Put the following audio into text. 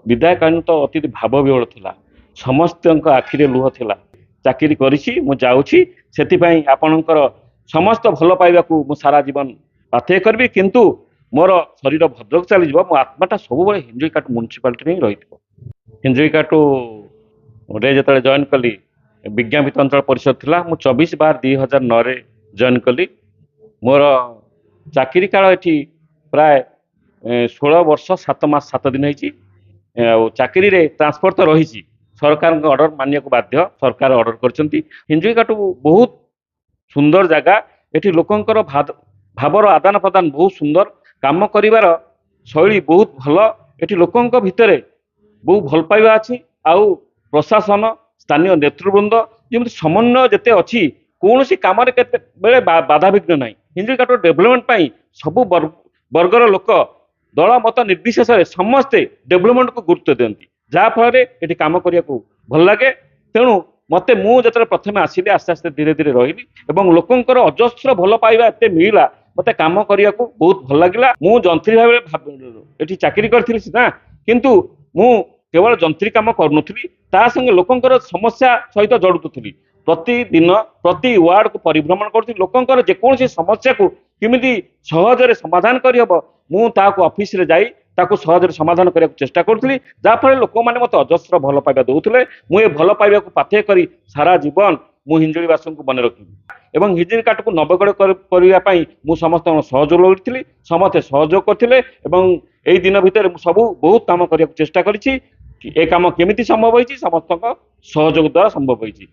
ବିଦାୟକାଳୀନ ତ ଅତି ଭାବବିହ୍ୱଳ ଥିଲା, ସମସ୍ତଙ୍କ ଆଖିରେ ଲୁହ ଥିଲା। ଚାକିରି କରିଛି, ମୁଁ ଯାଉଛି, ସେଥିପାଇଁ ଆପଣଙ୍କର ସମସ୍ତ ଭଲ ପାଇବାକୁ ମୁଁ ସାରା ଜୀବନ ପାଥେୟ କରିବି, କିନ୍ତୁ ମୋର ଶରୀର ଭଦ୍ରକ ଚାଲିଯିବ, ମୋ ଆତ୍ମାଟା ସବୁବେଳେ ହିଞ୍ଜିଳିକାଟୁ ମ୍ୟୁନିସିପାଲିଟିରେ ହିଁ ରହିଥିବ। ହିଞ୍ଜିଳିକାଟୁରେ ଯେତେବେଳେ ଜଏନ୍ କଲି, ବିଜ୍ଞାପିତ ଅଞ୍ଚଳ ପରିଷଦ ଥିଲା। ମୁଁ 24/12/2009ରେ ଜଏନ୍ କଲି। ମୋର ଚାକିରି କାଳ ଏଠି ପ୍ରାୟ 16 ବର୍ଷ 7 ମାସ 7 ଦିନ ହେଇଛି। ଆଉ ଚାକିରିରେ ଟ୍ରାନ୍ସଫର ତ ରହିଛି, ସରକାରଙ୍କ ଅର୍ଡ଼ର ମାନିବାକୁ ବାଧ୍ୟ, ସରକାର ଅର୍ଡ଼ର କରିଛନ୍ତି। ହିଞ୍ଜିଳିକାଟୁ ବହୁତ ସୁନ୍ଦର ଜାଗା। ଏଠି ଲୋକଙ୍କର ଭାବର ଆଦାନ ପ୍ରଦାନ ବହୁତ ସୁନ୍ଦର, କାମ କରିବାର ଶୈଳୀ ବହୁତ ଭଲ। ଏଠି ଲୋକଙ୍କ ଭିତରେ ବହୁ ଭଲ ପାଇବା ଅଛି। ଆଉ ପ୍ରଶାସନ, ସ୍ଥାନୀୟ ନେତୃବୃନ୍ଦ ଯେମିତି ସମନ୍ୱୟ ଯେତେ ଅଛି, କୌଣସି କାମରେ କେତେବେଳେ ବାଧାବିଘ୍ନ ନାହିଁ। ହିଞ୍ଜିଳିକାଟୁର ଡେଭଲପମେଣ୍ଟ ପାଇଁ ସବୁ ବର୍ଗର ଲୋକ ଦଳ ମତ ନିର୍ବିଶେଷରେ ସମସ୍ତେ ଡେଭଲପମେଣ୍ଟକୁ ଗୁରୁତ୍ୱ ଦିଅନ୍ତି, ଯାହାଫଳରେ ଏଠି କାମ କରିବାକୁ ଭଲ ଲାଗେ। ତେଣୁ ମୋତେ ମୁଁ ଯେତେବେଳେ ପ୍ରଥମେ ଆସିଲି, ଆସ୍ତେ ଆସ୍ତେ ଧୀରେ ଧୀରେ ରହିଲି ଏବଂ ଲୋକଙ୍କର ଅଜସ୍ର ଭଲ ପାଇବା ଏତେ ମିଳିଲା, ମୋତେ କାମ କରିବାକୁ ବହୁତ ଭଲ ଲାଗିଲା। ମୁଁ ଯନ୍ତ୍ରୀ ଭାବରେ ଏଠି ଚାକିରି କରିଥିଲି ସିନା, କିନ୍ତୁ ମୁଁ କେବଳ ଯନ୍ତ୍ରୀ କାମ କରୁନଥିଲି, ତା ସଙ୍ଗେ ଲୋକଙ୍କର ସମସ୍ୟା ସହିତ ଜଡ଼ିତ ଥିଲି। ପ୍ରତିଦିନ ପ୍ରତି ୱାର୍ଡକୁ ପରିଭ୍ରମଣ କରୁଥିଲି। ଲୋକଙ୍କର ଯେକୌଣସି ସମସ୍ୟାକୁ କେମିତି ସହଜରେ ସମାଧାନ କରିହେବ, ମୁଁ ତାହାକୁ ଅଫିସରେ ଯାଇ ତାକୁ ସହଜରେ ସମାଧାନ କରିବାକୁ ଚେଷ୍ଟା କରୁଥିଲି, ଯାହାଫଳରେ ଲୋକମାନେ ମୋତେ ଅଜସ୍ର ଭଲ ପାଇବା ଦେଉଥିଲେ। ମୁଁ ଏ ଭଲ ପାଇବାକୁ ପାଥେୟ କରି ସାରା ଜୀବନ ମୁଁ ହିଞ୍ଜିଳିବାସୀଙ୍କୁ ମନେ ରଖିବି ଏବଂ ହିଞ୍ଜିଳିକାଟୁକୁ ନବଗଡ଼ କରିବା ପାଇଁ ମୁଁ ସମସ୍ତଙ୍କ ସହଯୋଗ ଲୋଡ଼ିଥିଲି, ସମସ୍ତେ ସହଯୋଗ କରିଥିଲେ ଏବଂ ଏଇ ଦିନ ଭିତରେ ମୁଁ ସବୁ ବହୁତ କାମ କରିବାକୁ ଚେଷ୍ଟା କରିଛି। ଏ କାମ କେମିତି ସମ୍ଭବ ହେଇଛି? ସମସ୍ତଙ୍କ ସହଯୋଗ ଦ୍ୱାରା ସମ୍ଭବ ହେଇଛି।